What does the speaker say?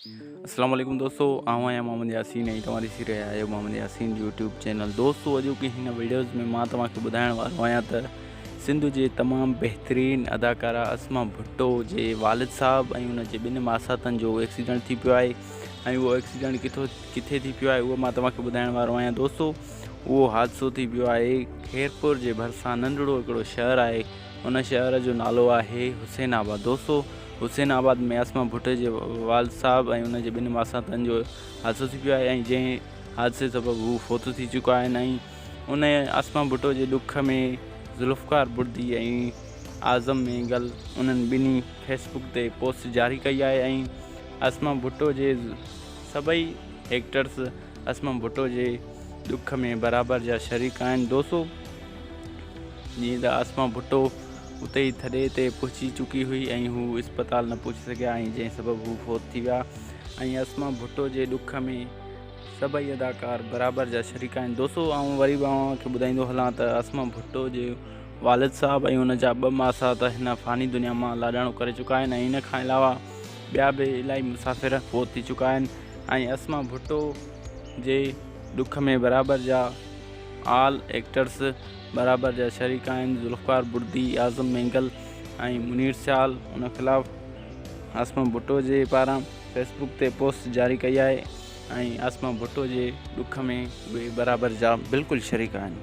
اسلام عليڪم دوستو آئون آهيان محمد ياسين ۽ توهان ڏسي رهيا آهيو محمد ياسين يوٽيوب چينل دوستو اڄوڪي هن ويڊيوز ۾ مان توهان کي ٻڌائڻ وارو آهيان ته سنڌ جي تمام بهترين اداڪارا اسما ڀٽو جي والد صاحب ۽ ان جي ٻن ماساتن جو ايڪسيڊنٽ ٿي پيو آهي ۽ اهو ايڪسيڊنٽ ڪٿو ڪٿي ٿي پيو آهي اهو مان توهان کي ٻڌائڻ وارو آهيان دوستو اهو حادثو ٿي پيو آهي خيرپور جي ڀرسان ننڍڙو هڪڙو شهر آهي ان شهر جو نالو آهي حسين آباد دوستو حسين آباد ۾ عاصمه ڀٽي جي والد صاحب ۽ ان جي ٻن ماساتن جو حادثو ٿي پيو آهي ۽ جنهن حادثي سبب هو فوت ٿي چڪا آهن ۽ ان عاصمه ڀٽو جي ڏک ۾ ذوالفقار بڙدي ۽ اعظم مينگل انهن ٻنهي فيس بڪ تي پوسٽ جاري ڪئي آهي ۽ عاصمه ڀٽو جي سڀئي ايڪٽرس عاصمه ڀٽو جي ڏک ۾ برابر جا شريڪ آهن دوستو جيئن ته عاصمه ڀٽو اتي ئي ٿڏي تي پهچي چڪي هئي ۽ هو اسپتال نه پهچي سگهيا ۽ جنهن سبب هو فوت ٿي ويا ۽ اسما ڀٽو جي ڏک ۾ سڀئي اداڪار برابر جا شريڪ آهن دوستو آئون وري به اوهان کي ٻڌائيندو هلان ته اسما ڀٽو جي والد صاحب ۽ ان جا ٻه ماسات هن فاني دنيا مان لاڏاڻو ڪري چڪا آهن ۽ ان کان علاوه ٻيا به الاهي مسافر فوت ٿي چڪا آهن ۽ اسما ڀٽو جي ڏک ۾ برابر جا آل ايڪٽرس برابر جا شريڪ آهن ذوالفقار بڙدي، اعظم مينگل ۽ منير سيال ان خلاف عاصمه ڀٽو جي پاران فيس بڪ تي پوسٽ جاري ڪئي آهي ۽ عاصمه ڀٽو جي ڏک ۾ اهي برابر جا بلڪل شريڪ آهن.